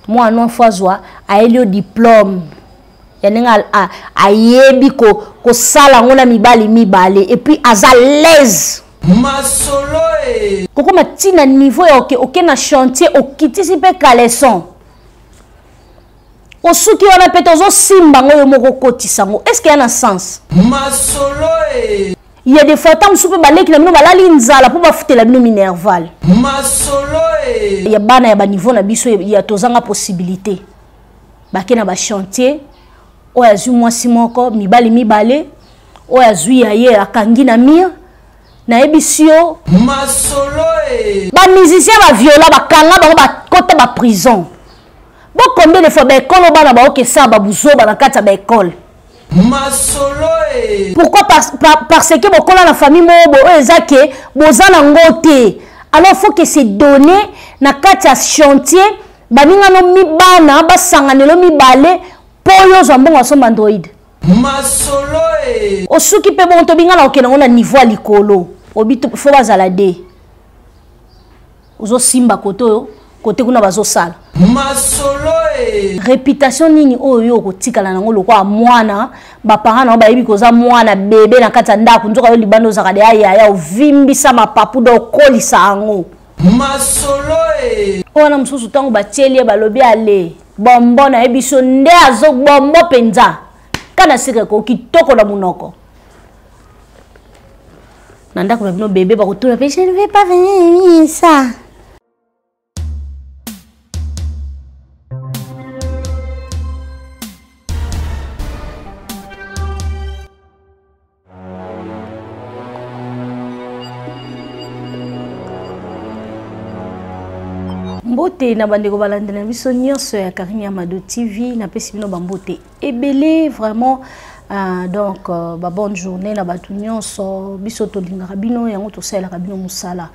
Mwana no fo azwa ayeli yo diplôme ya ndenge ayebi kosala yango na mibali mibale epuis aza laise masolo e. Kokoma ntina niveau ya oke, oke na chantier okitisi mpe caleçon osuki wana mpe tozosimba yango yo moko okotisa yango est ce que ya na sens? Masolo e. Ya des fois ata mosusu mpe baleki na bino balali nzala mpo bafutela bino minerval. Masolo e. Ya bana ya baniveau na biso ya tozanga possibilité bake na bachantier, oyo azwi mwasi moko mibali mibale, oyo azwi ya ye akangi na mire. Nayebisi yo masolo e. Bamusicien baviola bakanga bango bakota baprison. Bo combien de fois baekole oyo bana baokesala babuzoba na kati ya baekole? Masolo e. Pourquoi? Parce que bokola na famille moko boye oyo eza ke boza na ngo te. Alors faut que se donner na kati ya chantier, baningano mibana basanganelo mibale mpo oyo ozwa mbongo asomba android. Masolo e. Osuki mpe bongo tobingana okende yango na niveau ya likolo obi fo bazala de ozosimba kote oyo kote kuna bazosala. Masolo e. Réputation nini oyo yo okotikala nango lokola mwana baparent nango bayebi koza mwana bebe na kati ya ndako, nzoka yo libanda ozalaka de ayaya ovimbisa mapapu do okolisa yango. Masolo e. Oyo wana mosusu ntango batieli ye balobi ale bombo nayebi biso nde azo bombo mpenza kana sireko kitoko na monoko na ndako na bino bebe bakotuna mpe je ne vais pas venir ça. Mbote na bandeko balandela na biso nyonso ya Karine Amado TV, napesi bino bambote ebele vraiment. Donc ba bonne journée na bato nyonso. Biso tolingaka bino, yango tosalelaka bino mosala.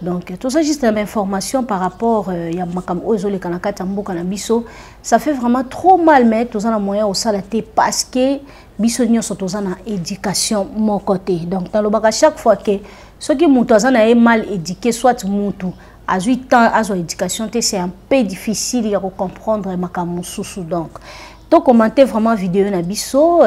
Donc toza juste na information par rapport ya makambo oyo ezoleka na kati ya mboka na biso. Ça fait vraiment trop mal, mais toza na moyen osala te parce que biso nyonso toza na éducation moko te. Donc nalobaka chaque fois que soki moto aza na ye mal éduqué, soit motu azwi temps azwa éducation te, c'est un peu difficile ya kocomprendre makambo mosusu. Donc to commenter vraiment vidéo na biso,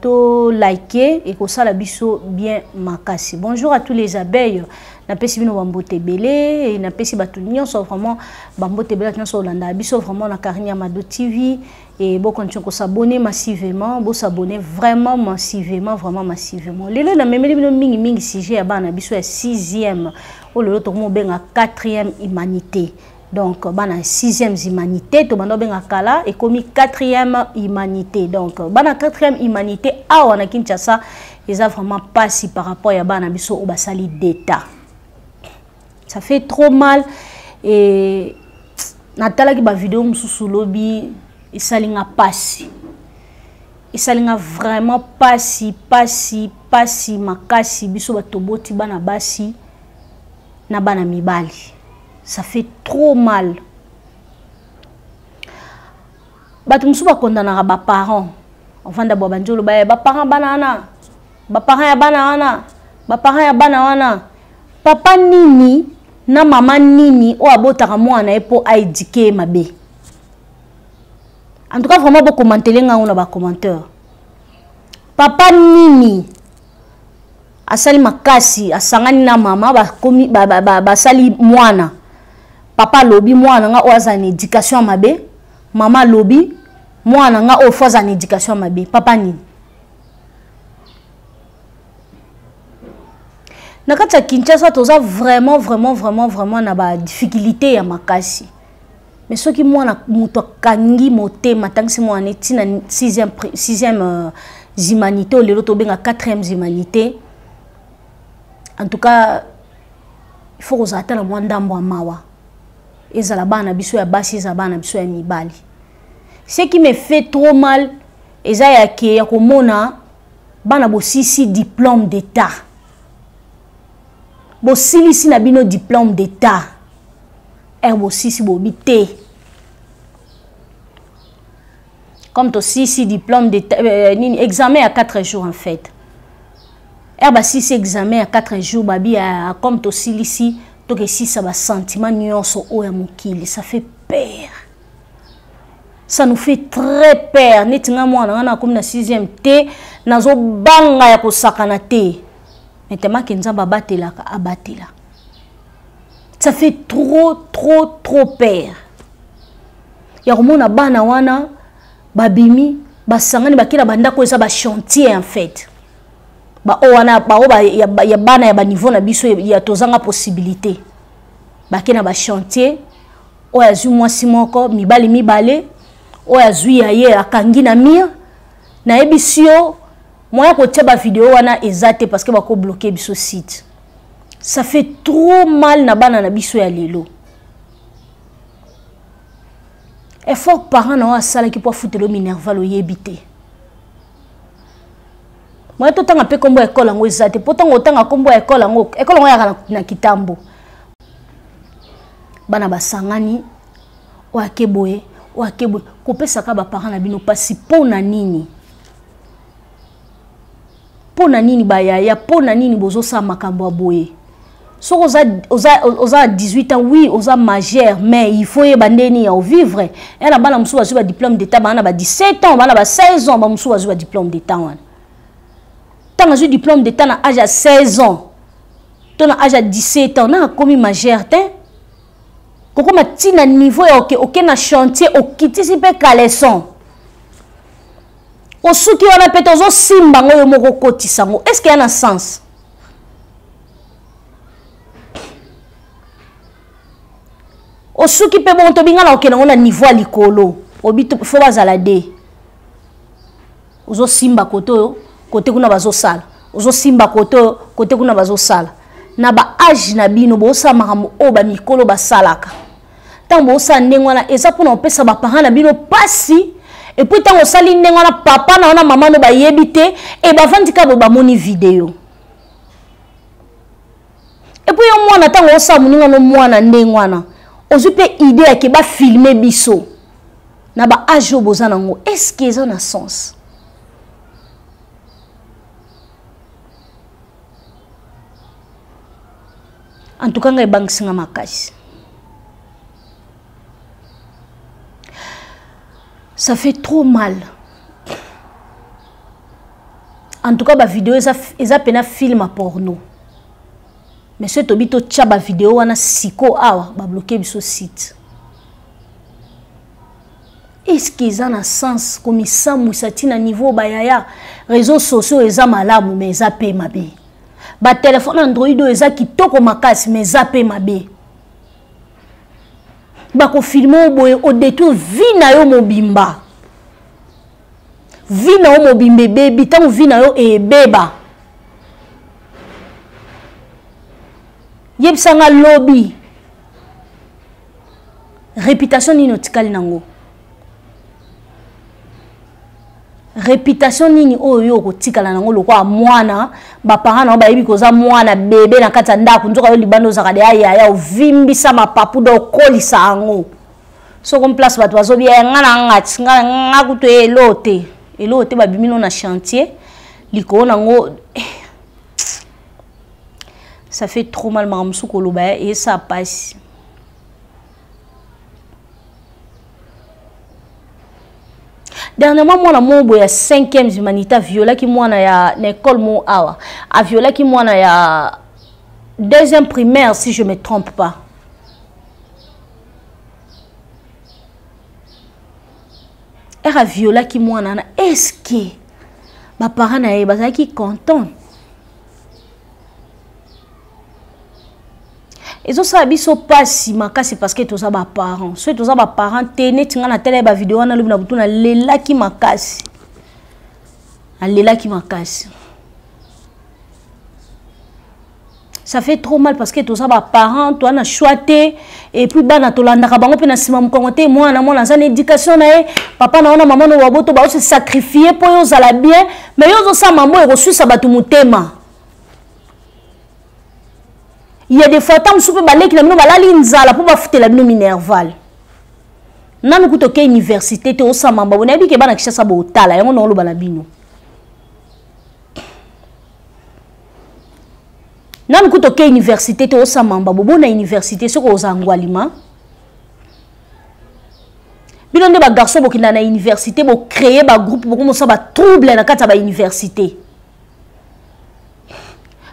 to liker ekosala biso bien makasi. Bonjour à tous les abeilles, napesi bino bambote ebele, napesi bato nyonso vraiment bambote ebele, bato nyonso olanda biso vraiment na Karine Amado TV. Et bon, continuez à s'abonner massivement, bon s'abonner vraiment massivement, vraiment massivement. Lelo na memeli bino mingi mingi sujet ya bana biso ya 6e, oyo lelo tokomo benga 4e humanité. Donc bana 6e humanité to bando benga kala ekomi 4e humanité. Donc bana 4e humanité awa na Kinshasa eza vraiment pasi par rapport ya bana biso oyo basali d'état. Ça fait trop mal. Et natalaki ba vidéo mosusu lobi, esalinga pasi, esalinga vraiment pasi, pasi, pasi makasi. Biso bato toboti bana basi na bana mibali, ça fait trop mal. Bato mosusu bakondanaka ba parents, ovanda bwa banjolo ba ba parents bana wana, ba parents ya bana wana, ba parents ya bana wana. Papa nini na mama nini oyo abotaka mwana ye mpo aéduquer ye mabe? En tout cas vraiment bokomantele ngango na bacommentaire. Papa nini asali makasi asangani na mama bakomi basali mwana, papa alobi mwana nga oyo aza na éducation ya mabe, mama alobi mwana nga oyo fo aza na éducation ya mabe. Papa nini na kati ya Kinshasa toza vraiment vraiment vraiment vraiment na ba difficulté ya makasi. Mais soki mwana moto akangi motema atangisi mwana neti na 6e humanité, oyo lelo tobenga 4e humanité, en tout cas il faut kozala ata na mwa ndambo ya mawa, ezala bana na biso ya basi, ezala bana na biso ya mibali. Ce qui me fait trop mal eza ya ke ya komona bana bosisi diplôme d'état, bosilisi na bino diplôme d'état, er bosisi bobi te comme tosisi diplôme d'état, nini examen ya 4 jours en fait, er basisi examen ya 4 jours babi ya comme tosilisi tokesisa ba sentiment nyonso oyo ya mokili. Ça fait peur. Ça nous fait très peur. Neti nga mwana nga nakomi na 6e te, nazobanga ya kosakana te. Mais tellement que Nzambe abatelaka, abatela. Ça fait trop, trop, trop peur. Ya komona bana wana babimi, basangani bakela bandako eza ba chantier en fait. Ba oyo wana, ba oyo ba, ya, ya bana ya ba niveau na biso ya tozanga possibilité. Bakela ba chantier, oyo azwi mwasi moko, mibali mibale, oyo azwi ya ye akangi na mur. Nayebisi yo, moyen kotia ba vidéo wana eza te parce que bako bloquer biso site. Ça fait trop mal na bana na biso ya lelo. Effort parent na oyo asalaki po afutela yo Minerval oyebi te. Moyen totanga mpe kombo ya école yango eza te, po ntango otanga kombo ya école yango, école yango eyaka na Kitambo. Bana basangani, oyo ake boye, oyo ake boye, kopesaka ba parents na bino pasi po na nini? Po na nini ba yaya, po na nini bozosala makambo ya boye? Soki oza 18 ans, oui, oza majeur, mais il faut yeba ndeni ya vivre. Ya na bana mosusu bazwi ba diplôme d'état, bana ba 17 ans, bana ba 16 ans, ba mosusu bazwi ba diplôme d'état wana. Ntango azwi diplôme d'état na âge ya 16 ans, to na âge ya 17 ans, na akomi majeur te. Kokoma ti na niveau ya oke, oke na chantier, okitisi mpe caleçon. Osuki wana pe tozosimba ngo yo moko okotisa ngo. Est-ce qu'il y a un sens? Osuki pe bongo tobinga na okende ngo na niveau ya likolo. Obi to, faut bazala de. Ozosimba kote oyo, kote kuna bazosala. Ozosimba kote oyo, kote kuna bazosala. Na ba âge na bino, bosala makambo oyo ba mikolo basalaka. Ntango bosala ndenge wana, eza mpona kopesa ba parents na bino pasi. Et puis ntango osali ndenge wana, papa na wana mama no bayebi te, e bavandi kaka boye bamoni video. Et puis yo mwana, ntango osala moninga no mwana ndenge wana, ozwi mpe idée ya ke bafilme biso na ba âge oyo boza nango, est-ce que eza na sens? En tout cas, ngai ebangisi nga makasi. Ça fait trop mal. En tout cas, ba vidéo eza pena film à porno. Mais ce tobi to tcha ba vidéo wana siko awa ba bloquer biso site. Est-ce qu'ils ont un sens comme ça moussati na niveau ba yaya réseaux sociaux eza malamu mais eza pe mabe. Ba téléphone Android oyo eza kitoko makasi mais eza pe mabe. Ba ko filmer boye au détour vie na yo mobimba. Vie na yo mobimba ebebi, tango vie na yo ebeba. Yebisa nga lobi. Réputation nini otikali nango? Réputation nini oyo yo okotikala nango lokola mwana, ba parents na yo bayebi koza mwana bébé na kati ya ndako, nzoka yo libanda ozalaka de ayaya, ovimbisa mapapu do okolisa yango. Soko place bato bazobi, eh, nga na nga ti, nga na nga kutu elo te. Elo te babimi no na chantier, likolo nango, eh, ça fait trop mal, makambo mosusu koloba, eh, et ça passe. Dernièrement, mwana moko ya 5e humanité violaki mwana ya na école mo awa. A violaki mwana ya 2e primaire si je me trompe pas. Elle a violaki mwana na, est-ce que ba parents na ye bazalaki content? Ezosala biso pasi makasi parce que toza ba parents. Soki toza ba parents te, neti nga na tala ba vidéo wana lobi na butu na lelaki makasi. Alelaki makasi. Ça fait trop mal parce que toza ba parents, toi na choix te, et puis bana tolandaka bango pe na sima mokongo te, mwana mwana aza na éducation na ye, papa na wana maman no waboto ba se sacrifier po yo ozala bien, mais yo ozosala mambo ekoswisa bato motema. Il y a des fois tant mosusu pe baleki na bino balali nzala po bafutela bino minerval. Nanu kutu oke université te osala mambo, nayebi ke bana Kinshasa botala yango na oloba na bino. Nanu kutu oke université te osala mambo, bobo na université soki oza ngwalima. Bino nde ba garçon bokenda na université, bo créer ba groupe, bokomosala ba trouble na kati ya ba université.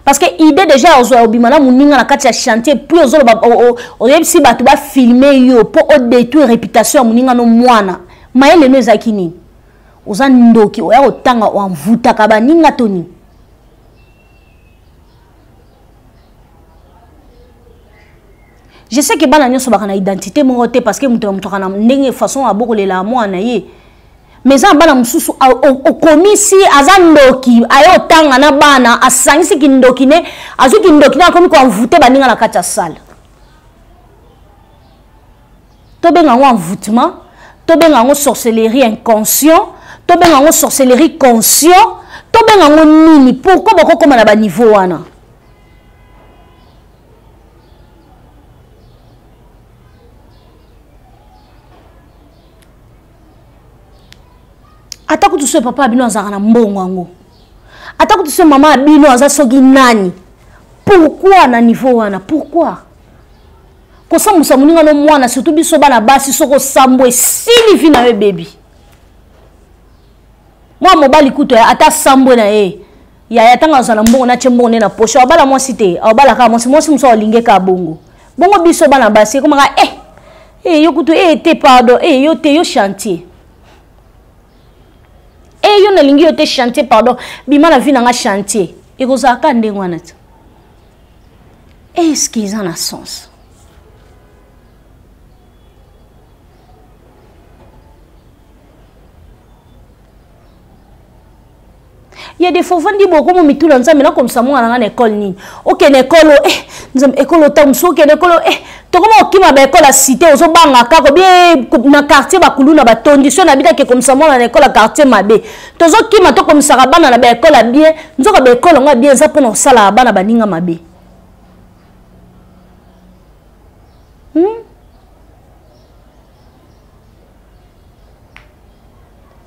Parce que idée déjà ozwa obima na moninga na kati ya chantier, puis ozoloba oyebisi bato ba filmer yo po o détruire réputation ya moninga no mwana. Mayele no ezalaki nini? Oza ndoki, oya kotanga oenvoutaka baninga to nini? Je sais que bana nyonso baka na identité moko te, parce que moto na moto aka na ndenge façon abokolela mwana ye. Mais eza na bana mosusu okomisi aza ndoki, aye otanga na bana, asangisi kindoki ne, azwi kindoki ne, akomi koenvoute baninga na kati ya salle. Tobenga yango envoûtement, tobenga yango sorcellerie inconscient, tobenga yango sorcellerie conscient, tobenga yango nini? Pourquoi bokokoma na ba niveau wana? Ata kutu soki papa bino azalaka na mbongo yango, ata kutu soki mama bino aza soki nani, pourquoi na niveau wana? Pourquoi kosambusa moninga no mwana, surtout biso bana basi, soki osambwa esili vi na yo ebebi. Mwa mobali kutu ata sambwe na ye yaya, ntango azala na mbongo natie mbongo nde na poche, abala mwasi te, abala kaka mwasi, mwasi mosusu alinge kaka bongo bongo. Biso bana basi ekomaka yo kutu te pardon, yo te, yo chantier, yo nalingi yo te chantier, pardon, bima na vie na nga chantier. Ekozala kaka ndenge wana te. Est-ce qu'ils en a sens? Il y a des fois vandi beaucoup mo mitula nzambe na komisa mwana nga na école nini? Okende école, nzambe école ota mosusu, okende école, tokoma okima ba école ya cité, ozobanga kaka bien na quartier bakuluna batondi so na bino ake komisa mwana na école ya quartier mabe. Tozokima tokomisaka bana na ba école ya bien, nzoka ba école yango ya bien eza mpona kosalaka bana baninga mabe.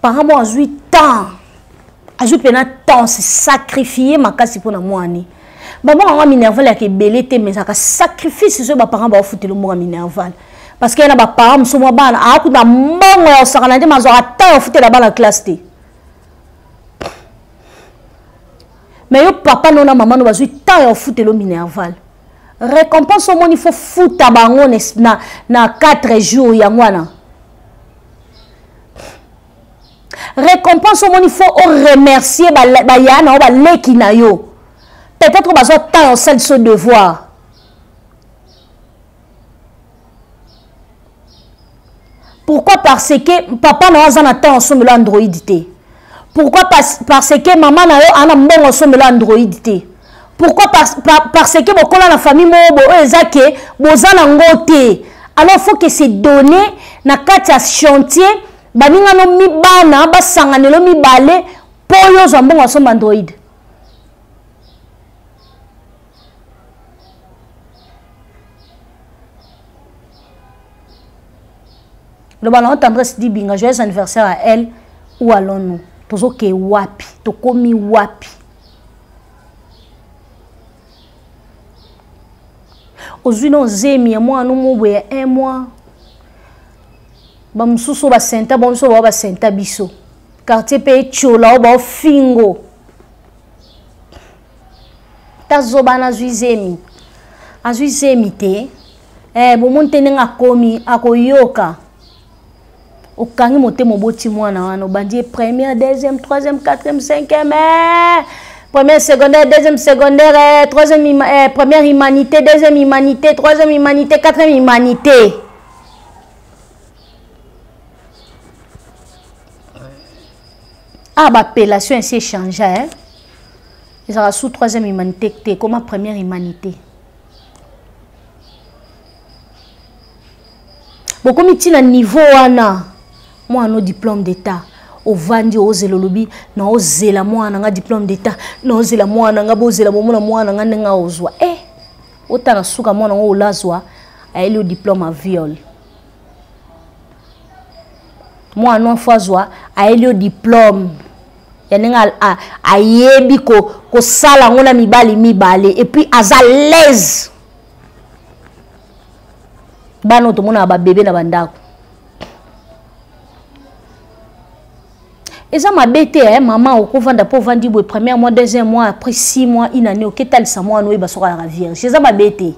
Parent mo azwi temps, azwi mpena temps, se sacrifier makasi mpona mwani. Bambongo yango minerval yaka ebele te, mais ezalaka sacrifice soki baparent baofutela mbongo ya minerval, parce que ye na baparent mosusu mwa bana akuta mbongo ya kosakana te, mazwaka temps ya kofutela bana classe te. Mais yo papa no na mama no bazwi temps ya kofutela minerval, récompense omoni fo futa bango na 4 jours yango wana. Récompense omoni fo oremercier baya na yo, baleki na yo, peut-être bazwa temps ya osalisa devoir. Pourquoi? Parce que papa na yo aza na temps osombela Android te. Pourquoi? Parce que mama na yo ana mbongo osombela Android te. Pourquoi? Parce que bokola na famille moko boye oyo eza ke boza na ngo te. Alors faut que se donner na kati ya chantier, baninga no mibana basanganelo mibale mpo oyo ozwa mbongo asomba Android. Loba na Tendresse Dibinga, joyeux anniversaire à elle. Où allons-nous? Tozoke wapi? Tokomi wapi? Ozwi no zemi ya mwana mobwe ya 1 mois, bamosusu basenta banso bao basenta biso quartier mpe etiola oyo baofingo tazoba na azwi zemi, azwi zemi te. Bomoni te ndenge akomi akoyoka. Okangi motema, oboti mwana wana, obandi ye première, deuxième, troisième, quatrième, cinquième, première secondaire, deuxième secondaire, troisième, première humanité, deuxième humanité, troisième humanité, quatrième humanité. Ah, ba appellation ainsi échangée, hein? Ezala sous troisième humanité te, comment première humanité? Bokomi ntina niveau wana, mwana no diplôme d'état, ovandi ozela, olobi na ozela mwana nga diplôme d'état, na ozela mwana nga, bozela bomona mwana nga ndenge ozwa. Otala suka mwana ngo olazwa ayeli yo diplôme ya viol. Mwana no afo azwa ayeli yo diplôme ya ndenge ayebi kosala yango na mibali mibale, et puis aza l'aise. Bana oyo tomonaka babebe na bandako. Eza mabe te eh, mama okovanda mpo ovandi boye premier mois, deuxième mois, après 6 mois, une année, oketalisa mwana oyeba soki azalaka vierge. Eza mabe te,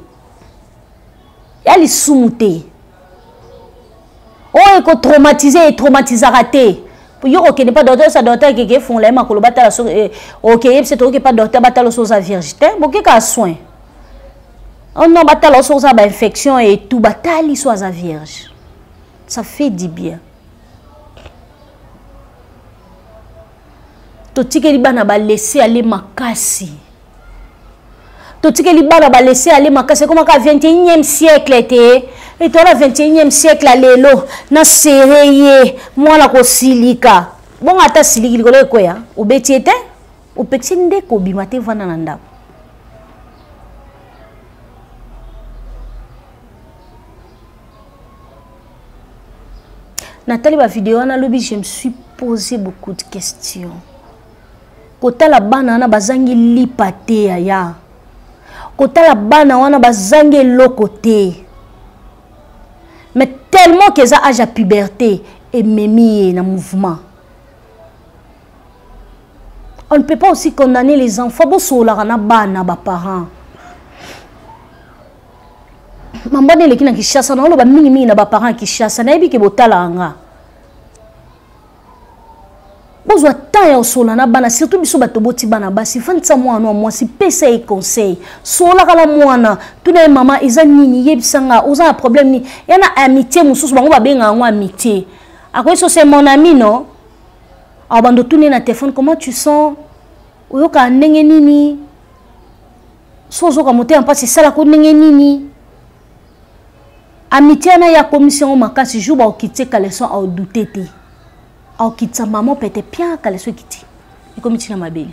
ya lisumu te. Oyo ekotraumatise, etraumatisaka te. Yo okende pa docteur, sa docteur ekeke efungola ye makolo batala soki eh, okeyebisa te oke pa docteur batala soki oza vierge te, bokeka soin. Oh non, batala soki oza ba infection et tout, batali so aza vierge. Ça fait du bien. Totikeli bana ba laisser aller makasi. Totikeli bana ba laisser aller makasi ekoma ka 21e siècle te. Etola 21e siècle lelo na serre ye mwana kosilika. Bongo ata siliki likolo ekoya, obeti ye te, opekisi nde kobima te, vanda na ndako. Natali ba video wana lobi, je me suis posé beaucoup de questions. Kotala bana wana bazangi lipa te yaya. Kotala bana wana bazangi eloko te. Mais tellement que eza âge ya puberté ememi ye na mouvement. On ne peut pas aussi condamner les enfants. Bosololaka na bana ba parents. Mambwana eleki na Kinshasa, naoloba mingimingi na baparent ya Kinshasa, nayebi ke botalaka nga. Bozwa temps ya kosola na bana, surtout biso bato boti bana basi. Fandisa mwana wa mwasi, pesa ye conseil, solaka na mwana, tuna ye mama eza nini, yebisa nga oza na problème nini. Ya na amitié mosusu bango babengaka yango amitié, akoki so c'est mon ami non, abando tuna ye na téléphone comment tu sens, oyokaka ndenge nini, so ozoka motema mpasi esalaka ndenge nini. Amitié wana ye akomisi yango makasi, jour baokitie caleçon aodute te, aokitisa mama pete pia caleçon ekiti ekomi ntina mabele.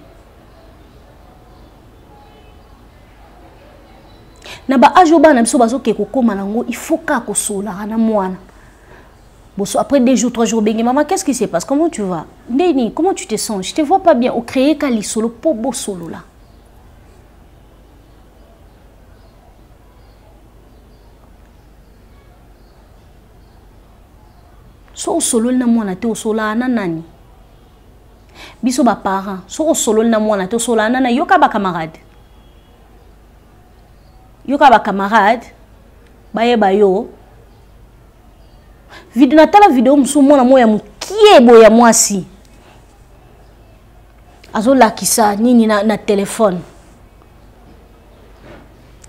Na ba age oyo bana biso bazoke kokóma nango, il faut kaka kosolaka na mwana. Boso après 2 jours, 3 jours, bengi maman, qu'est-ce qui se passe, comment tu vas, ndeni, comment tu te sens, je te vois pas bien. Ocréer ka lisolo po bosolola. So osololi na mwana te, osolaka na nani? Biso baparent, soki osololi na mwana te, osolaka na nani? Yoka bacamarade, yoka bacamarade bayeba yo. Video natala video mosusu, mwana moko ya mokie boye ya mwasi azolakisa nini na telefone,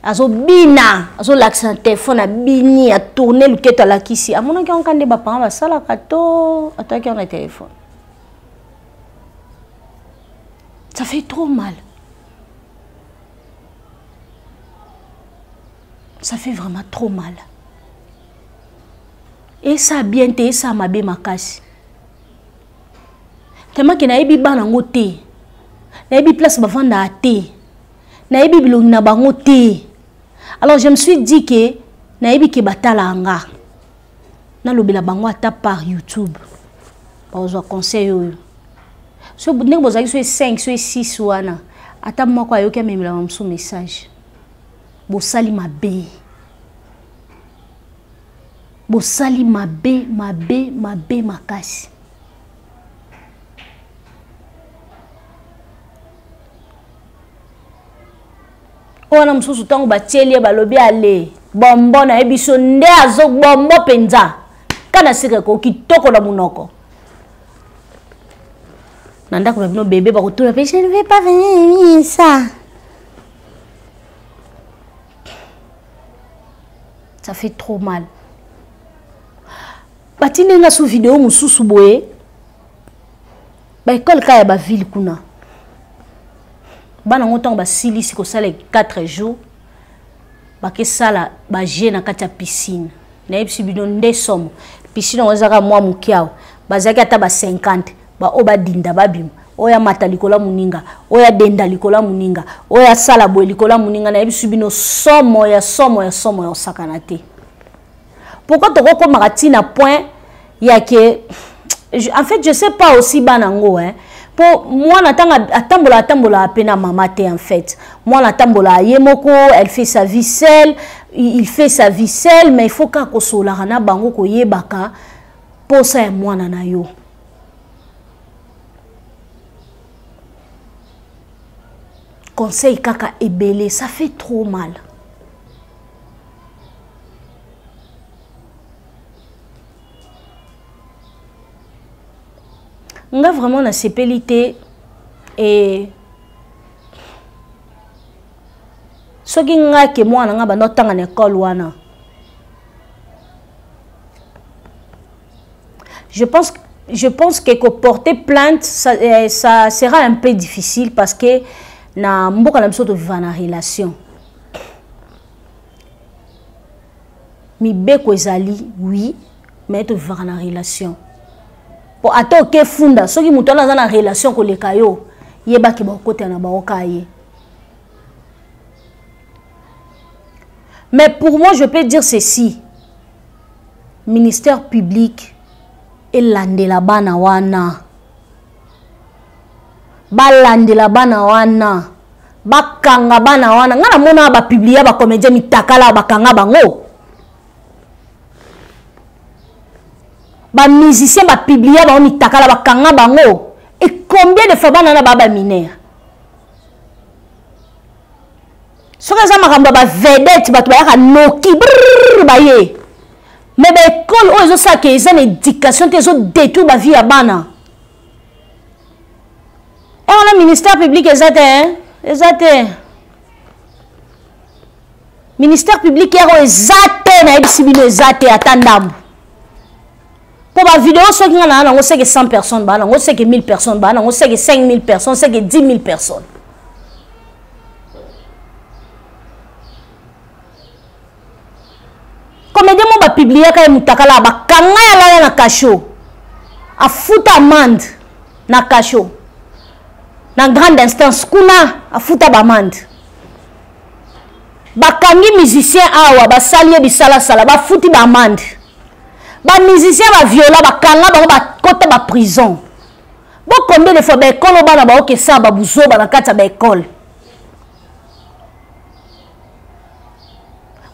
azobina, azolakisa na telefone, abini, atourne luketo, alakisi. Amonaki yango nde baparent basalaka to ataki yango na telefone. Ça fait trop mal, ça fait vraiment trop mal. Esa bien te, esa mabe makasi. Tellement ke nayebi bana yango te, nayebi place bavandaka te, nayebi bilongi na bango te. Alors je me suis dit que nayebi ke batalaka nga, nalobela bango ata par YouTube, bazwa conseil oyo. So ndenge bozalaki so 5 so 6 wana, ata moko ayoki amemela mosusu message. Bosali mabe, bosali mabe, mabe, mabe makasi. Wana mosusu ntango batieli ye balobi ale bombo, nayebi so nde azo bombo mpenza kana sika ekoki kitoko na monoko na ndako na bino bebe bakotuna mpe je ne vais pas venir ça. Ça fait trop mal. Batindi nga su video mosusu boye, baekole kaka ya bavile kuna, bana yango ntango basilisi kosala 4 jours, bakesala baje na kati ya piscine. Nayebisi bino nde somo, piscine yango ezaka mwa moke awa, bazalaki ata ba 50, baoyo badinda babima, oyo amata likolo ya moninga, oyo adenda likolo ya moninga, oyo asala boye likolo ya moninga. Nayebisi bino somo ya somo ya somo ya kosakana te. Pourquoi tokokomaka ntina point ya ke en fait je sais pas aussi bana yango hein, po mwana ntango atambola, atambola pe na mama te. En fait mwana atambola ye moko, elle fait sa vie seule, il fait sa vie seule, mais il faut kaka kosolaka na bango, koyebaka posa ya mwana na yo. Conseil kaka ebele, ça fait trop mal. Nga vraiment nasepeli te e soki nga ke mwana nga banda otanga na ekole wana, je pense que ko porter plainte, ça sera un peu difficile parce que na mboka na biso toviva na relation. Mibeko ezali, oui, mais tovivaka na relation. Po ata oke funda, soki moto wana aza na relation koleka yo, yebaki bakokotela na baoka ye. Mais pour moi, je peux dire ceci: ministère public elandela bana wana, balandela bana wana, bakanga bana wana. Ngai namona bapublia bacomédien mitakala, bakanga bango. Bamusicien bapublia bango mitakala, bakanga bango. Et combien de fois bana wana baa bamineur? Soki eza makambo ya bavedette, bato bayaka noki brrr, baye. Mais baekole oyo ezosalaka, eza na éducation te, ezodétruire bavie ya bana. E wana ministère public eza te, eza te. Ministère public yako eza te, nayebisi bino, eza te ata ndambo. Mpo bavideo, soki nga naa nango, seke 100 personnes baa nango, seke 1000 personnes baa nango, seke 5000 personnes, seke 10 000 personnes. Comédien mo bapubliaka ye mutakala, bakanga ya lala na cachot, afuta amende na cachot na grande instance kuna, afuta baamende. Bakangi musicien awa, basali ye bisalasala, bafuti baamende. Bamusicien baviola, bakanga bango, bakota baprison. Bo combien de fois baekole oyo bana baokesala babuzoba na kati ya baekole?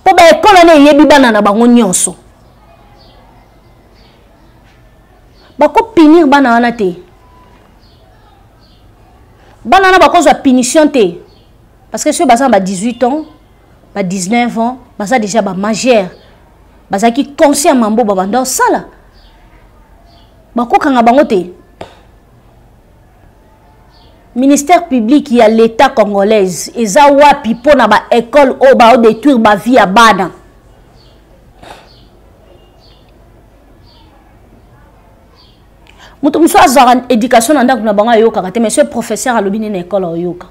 Mpo baekole wana eyebi bana na bango nyonso, bakopinir bana wana te. Bana wana bakozwa punition te parce que soki baza na ba 18 ans, ba 19 ans, baza déjà bamajeur, bazalaki conscient mambo babanda osala, bakokanga bango te. Ministère public ya l'État congolaise eza wapi mpona baekole oyo baodétruire bavie ya bana? Moto mosusu azwaka éducation na ndako na bango, ayokaka te, mais soki professeur alobi nini na ekole, aoyoka.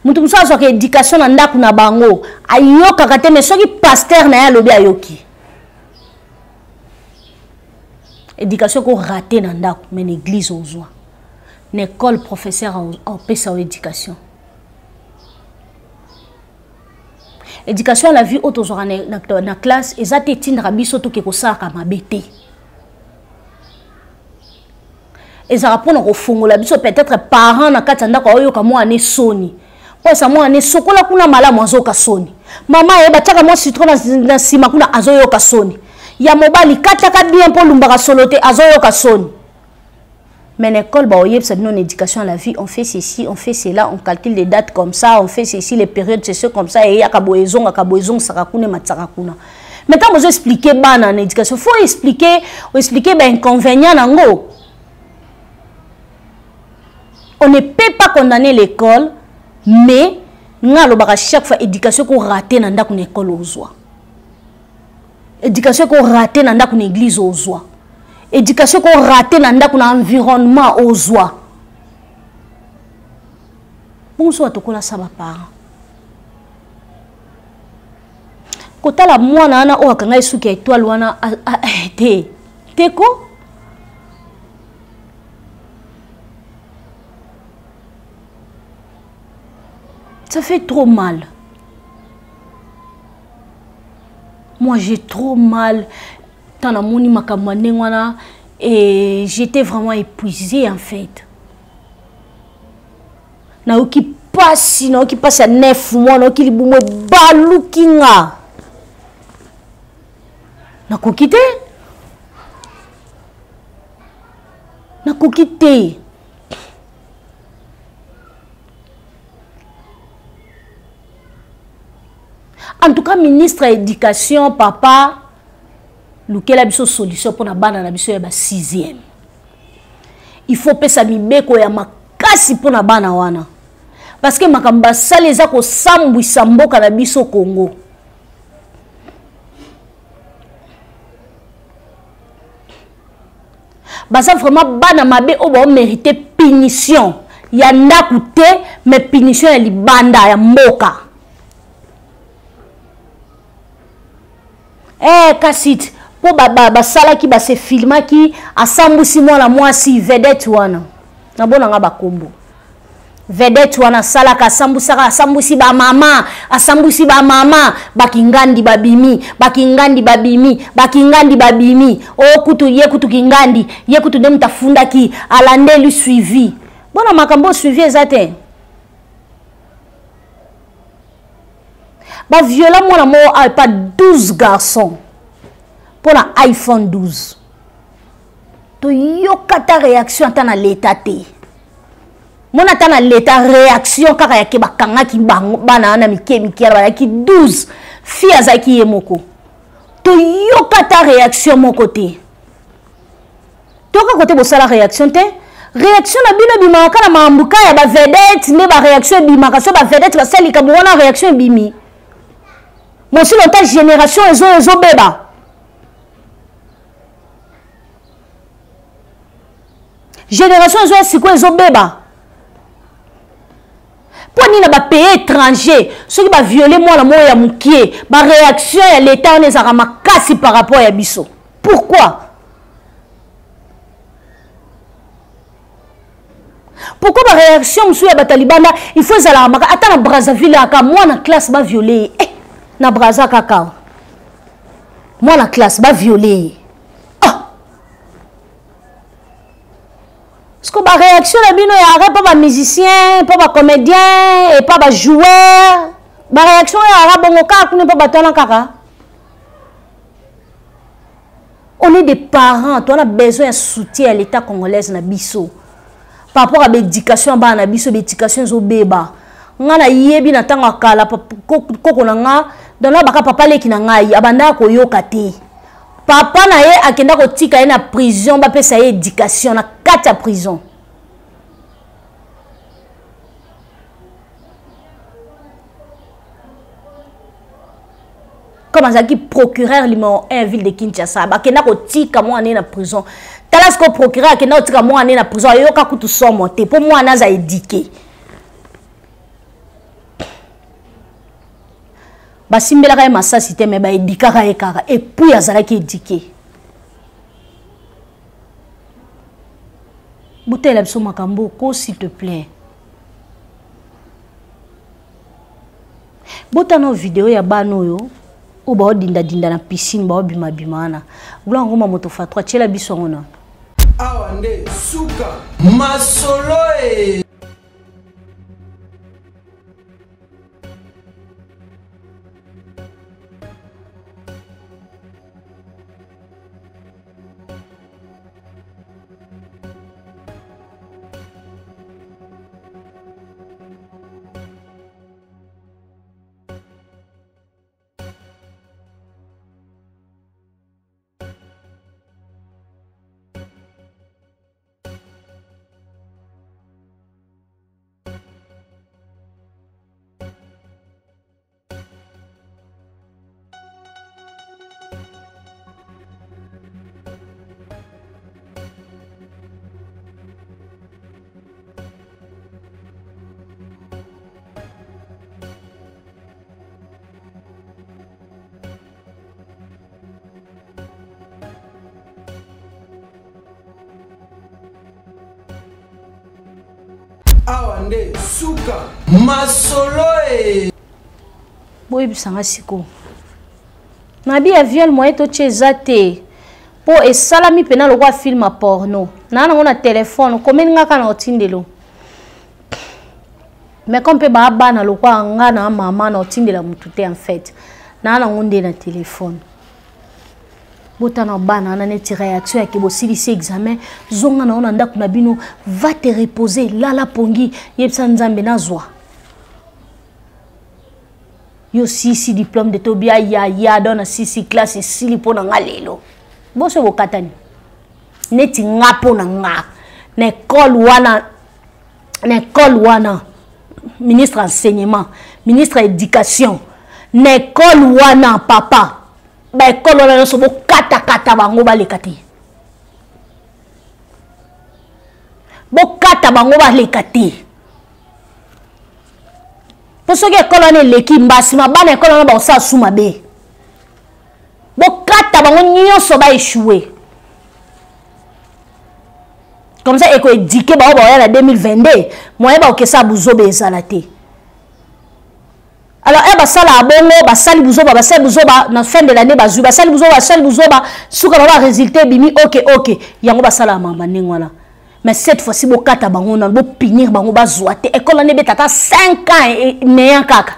Moto mosusu azwaka éducation na ndako na bango, ayokaka te, mais soki pasteur na ye alobi, ayoki. Éducation ekorater na ndako, mais na église ozwa, na école professeur apesa yo éducation. Éducation ya la vie oyo tozwaka na classe eza te etindaka biso toke kosalaka mabe te. Ezalaka mpona kofongola biso. Peut-être parent na kati ya ndako aoyoka mwana esoni mpo esa mwana esokola kuna malamu, azoyoka soni. Mama ye batiaka mwa citron na nsima kuna, azoyoka soni. Ya mobali katiaka bien mpo olumbaka solo te, azoyoka soni. Mais l'école, bah, ça donne une éducation à la vie. On fait ceci, on fait cela, on calcule des dates comme ça, on fait ceci, les périodes, c'est ce comme ça, et il y a kaboezon, kaboezon, sarakuna, matsarakuna. Mais quand vous expliquez bah, en éducation, faut expliquer, expliquer ben, inconvénient en. On ne peut pas condamner l'école, mais nga lobaka chaque fois, éducation qu'on raté na ndako na école ozwa. Éducation qu'on raté na ndako na église ozwa. Éducation qu'on raté na ndako na environnement ozwa. Bongo so tokola sa baparent kotala mwana wana oyo akanga ye suki ya étoile wana te te ko. Ça fait trop mal. Moi, j'ai trop mal. Tant namoni makambo ya ndenge wana et j'étais vraiment épuisée en fait. Nayoki pasi, nayoki pasi ya 9 mois, nayoki libumu ebaluki nga. Nakoki te. Nakoki te. En tout cas, ministre ya éducation, papa, lukela biso solution mpona bana na biso ya ba 6e. Il faut pesa mibeko ya makasi mpona bana wana, parce que makambo basali eza kosambwisa mboka na biso Congo. Baza vraiment bana mabe oyo baomérite punition ya ndako te, mais punition ya libanda ya mboka. Kasi mpo basalaki, base filmaki, asambwisi mwana mwasi vedette wana. Nabonanga bakombo vedette wana asalaka, asambwisaka, asambwisi bamama, asambwisi bamama. Bakingandi babimi, bakingandi babimi, bakingandi babimi. O kutu ye kutu kingandi, ye kutu nde moto afundaki, alandeli suivi. Bona makambo suivi eza te. Baviola mwana moko awa epa 12 garçons mpo na iPhone 12. Toyoka ta réaction ata na leta te. Mona ata na leta réaction kaka yake bakangaki bango bana wana mike mike wana bazalaki 12 fille, azalaki ye moko. Toyoka ta réaction moko te. Toyoka kote bosala réaction te. Réaction na bino ebimaka kaka na makambo ka ya bavedette nde baréaction ebimaka. So bavedette basali likambo wana, réaction ebimi. Mosilo ta génération ezo ezobeba. Génération ezoya sikoyo ezobeba. Mpo nini na bapays étranger, soki baviole mwana moko ya mokie, baréaction ya leta wana ezalaka makasi par rapport ya biso? Pourquoi? Pourquoi baréaction mosusu ya bato ya libanda il faut ezalaka maka? Ata na Brazzaville aka mwana classe baviole ye, na Braza kaka mwana classe baviole ye. Ah! Parce que baréaction na bino ya mpo bamusicien, mpo bacomédien, epa bajoueur, baréaction oyo aka bongo kaka kuna mpo bato wana kaka. On est des parents, toza na besoin ya soutien ya l'état congolaise na biso par rapport à baéducation ya bana na biso. Baéducation ezobeba. Nga nayebi na ntango ya kala, koko na nga dona baka papa leki na ngai abandaka koyoka te. Papa na ye akenda kotika ye na prison, bapesa ye éducation na kati ya prison. Comme azalaki procureur numéro 1 ville de Kinshasa, bakenda kotika mwana ye na prison. Tala sikoyo, procureur akenda kotika mwana ye na prison, ayoka kutu somo te mpo mwana aza éduqué. Basimbelaka ye masasi te, me baéduquaka ye kaka, et puis azalaki éduqué. Botela biso makambo ko, s'il te plaît. Botana video ya bana oyo oyo baodindadinda na piscine, baobimabima wana. Gloire Ngoma, moto fatro atiela biso yango na Awa nde suka masolo e. Awa nde suka masolo e. Boyebisanga sikoyo, nabi ya viol moye totia eza te, mpo esalami mpena lokola film ya porno. Naa nango na telefone, komeli nga kaka na otindelo. Mais comme mpe baa bana lokola nga na mama na otindela motu te, en fait naa nango nde na telefone. Botana bana wana neti réaction yake bosilisi examen, zonga na yo na ndako na bino, va te reposer, lala pongi, yebisa Nzambe nazwa. Yo sisi diplôme de tobia ya ya don na sisi classe esili mpo na nga lelo. Boso bokatani. Neti nga mpo na nga na école wana na école wana ministre enseignement ministre éducation na école wana papa ba école wana nyonso bokatakata bango baleka te bokata bango baleka te mpo soki ekolo wana eleki mbasima bana ekolo wana bakosala su mabe bokata bango nyonso baechoue comme ça ekoedike bango baoya na 2022 moyen bakokesala buzoba ezala te alors e basalaka bongo basali buzoba basali buzoba na fin de l'année bazwi basali buzoba basali buzoba suka bango baresultat ebimi oke oke yango basalaka mamba ndenge wana mais cette fois-ci bokata bango nano bopinir bango bazwa te ekole wana ebeta ata 5 ans neyan kaka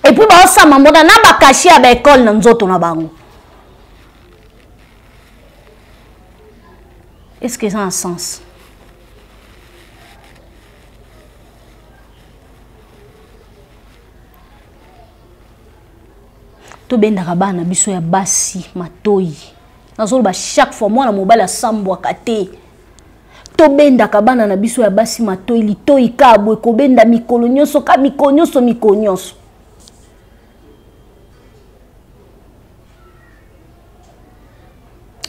epuis baosama mbona na bakashe ya baekole na nzoto na bango est ce que eza na sens tobendaka bana biso ya basi matoi nazoloba chaque fois mwana mobali asambwaka te tobendaka bana na biso ya basi matoi litoi ka boye kobenda mikolo nyonso ka mikolo nyonso mikolo nyonso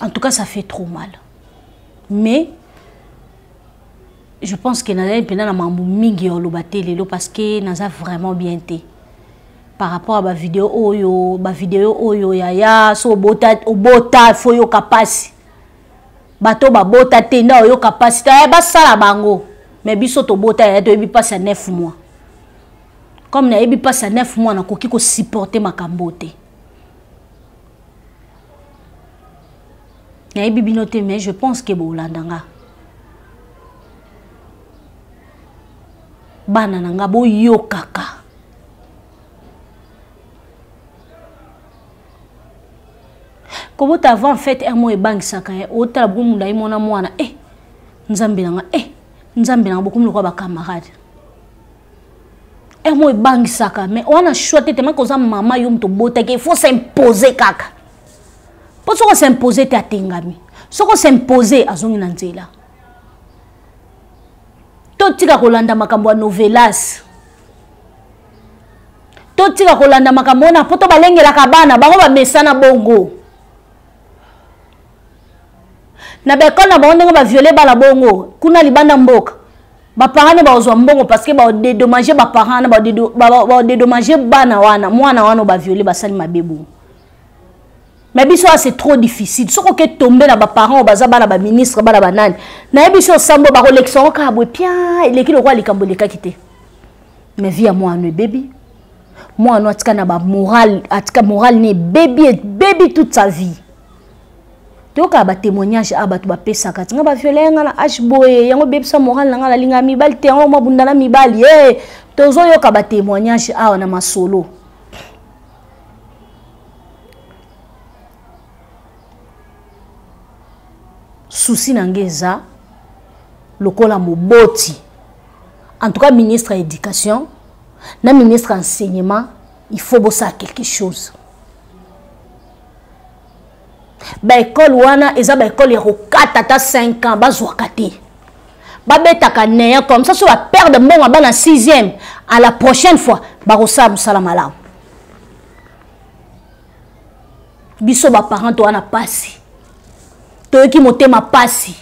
en tout cas ça fait trop mal mais je pense que nazali mpenza na mambo mingi ya oloba te lelo parce que naza vraiment bien te par rapport à bavideo oyo bavideo oyo yaya so obota, obota fo oyoka mpasi bato babota te nde oyoka mpasi te eh, basala bango mais biso tobota yaya toyebi mpasi ya 9 mois comme nayebi mpasi ya 9 mois nakoki kosupporte makambo te nayebi bino te mais je pense ke bolanda nga bana na nga boyokaka kobota avant fete heure moko ebangisaka ye otala bokomi molai mona mwana e eh, nzambe na nga e eh, nzambe na nga bokomi lokola bacamarade heure moko ebangisaka mais wana choix te temaki oza mama yo moto obotaki il faut s'impose kaka mpo soki osimpose te atengami soki osimpose azongi na nzela totika kolanda makambo ya novelas totika kolanda makambo wana mpo to balengelaka bana bango bamesana bongo na baekole na bango ndenge baviole bana bongo kuna libanda mboka baparent nde bakozwa mbongo parce que baodedommage baparent wana baodedommage bana wana mwana wana baviole basali mabe bongo mais biso awa c'est trop difficile soki oke tombe na baparent oyo baza bana baministre bana banani nayebi so osambo bakolekisa yango kaka boye pia eleki lokola likambo elekaki te mais vie ya mwana ebebi mwana atika na bamoral atika moral ne ebebi ebebi toute sa vie toyokaka batémoignage a bato bapesaka ti nga baviole nga na age boye yango ebebisa moral na nga nalinga mibali te yango mabunda na mibali e eh, tozoyoka batémoignage awa na masolo Souci na nga eza lokola moboti en tout cas ministre ya éducation na ministre ya enseignement il faut bosala quelque chose baekole wana eza baekole ya kokata ata 5 ans bazwaka te babetaka neya comme ça so baperde mbongo ya bana 6e à la prochaine fois bakosala mosala malamu biso baparent toza na pasi toyoki motema pasi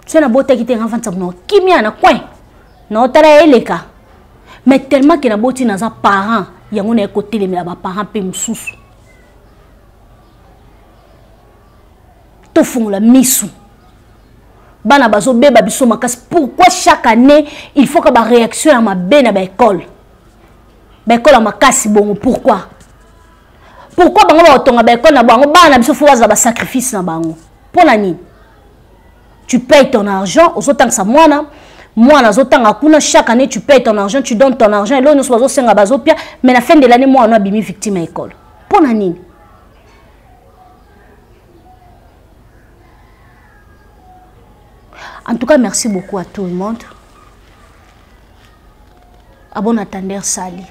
soki nabotaki te nga vandisa kuna kimia na coin naotala ya eleka mais tellement ke naboti naza parent yango naye kotelemela baparent mpe mosusu tofungola misu bana bazobeba biso makasi pourquoi chaque année il faut ka baréaction ya mabe na baekole baekole ya makasi bongo pourquoi pourquoi bango bakotonga baekole na bango bana na biso fo bazala basacrifice na bango mpo na nini tu payes ton argent ozotangisa mwana mwana azotanga kuna chaque année tu payes ton argent tu donnes ton argent eloko nyonso bazosenga bazopia mais na fin de l'année mwana abimi victime ya ekole mpo na nini En tout cas, merci beaucoup à tout le monde. À bon attendeur, sali.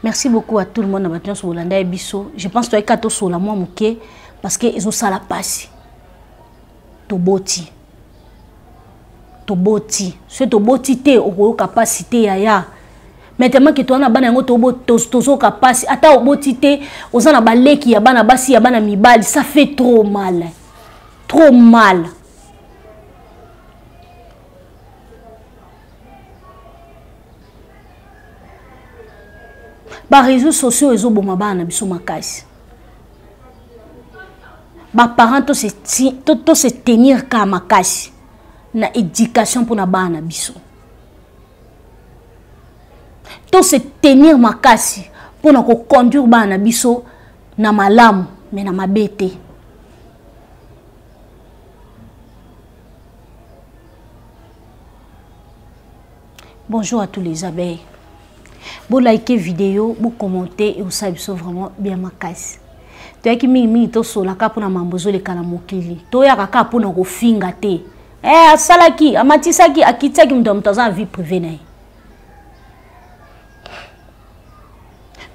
Merci beaucoup à tout le monde na bato nyonso bolanda ye biso. Je pense toyaki kaka tosola mwa moke parce que ezosala mpasi. Toboti. Toboti. Soki toboti te okoyoka mpasi te yaya. Mais tellement que toza na bana yango tozoyoka mpasi. Ata oboti te oza na baleki ya bana basi ya bana mibali, ça fait trop mal. Trop mal. Ba réseaux sociaux ezoboma bana na biso makasi. Ba parents to se to, to se tenir ka makasi na éducation mpona bana na biso. To se tenir makasi mpona ko conduire bana na biso na malamu mais na mabe te. Bonjour à tous les abeilles. Bo liker vidéo, bo commenter et osala biso vraiment bien makasi. Toyaki mingi mingi tosolaka mpona mambo ezoleka na mokili. Toyaka kaka mpona kofinga te. Asalaki, amatisaki, akitisaki moto ya moto aza na vie privée na ye.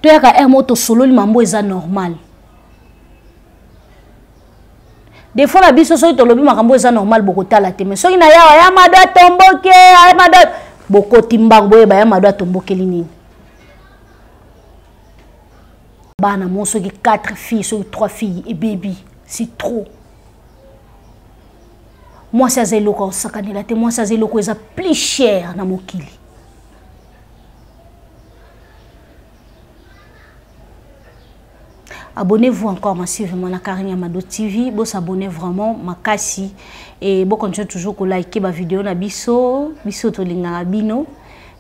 Toyaka heure moko tosololi mambo eza normal. Des fois na biso soki tolobi makambo eza normal bokotala te, mais soki na yawa ya mado atomboke, ya mado bokoti mbango boyeba ya mado atombokeli nini. Bana mo soki 4 filles, soki 3 filles et baby, c'est trop. Mwasi aza eloko akosakanela te, mwasi aza eloko eza plus cher na mokili. Abonnez-vous encore massivement à Karine Amado TV. Bo s'abonner vraiment makasi et bo continuer toujours ko liker ba vidéo na biso, biso to lingaka bino,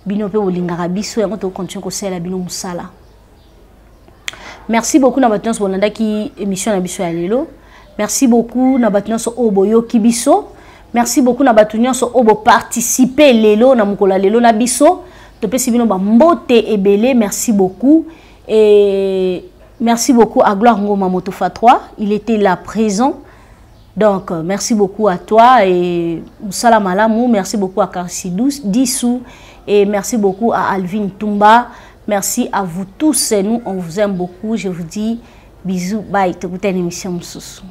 bino pe bolingaka biso yango to continuer ko sala bino musala. Merci beaucoup na bato nyonso bolandaki émission na biso ya lelo. Merci beaucoup na bato nyonso oyo boyoki biso. Merci beaucoup na bato nyonso oyo boparticiper lelo na mokolo ya lelo na biso. Topesi bino ba mbote ebele. Merci beaucoup. Et merci beaucoup à Gloire Ngoma Motofa 3, il était là présent. Donc merci beaucoup à toi et Moussala Malamou, merci beaucoup à Karsi Dissou et merci beaucoup à Alvin Tumba. Merci à vous tous et nous on vous aime beaucoup. Je vous dis bisous, bye. Tokutani émission mosusu.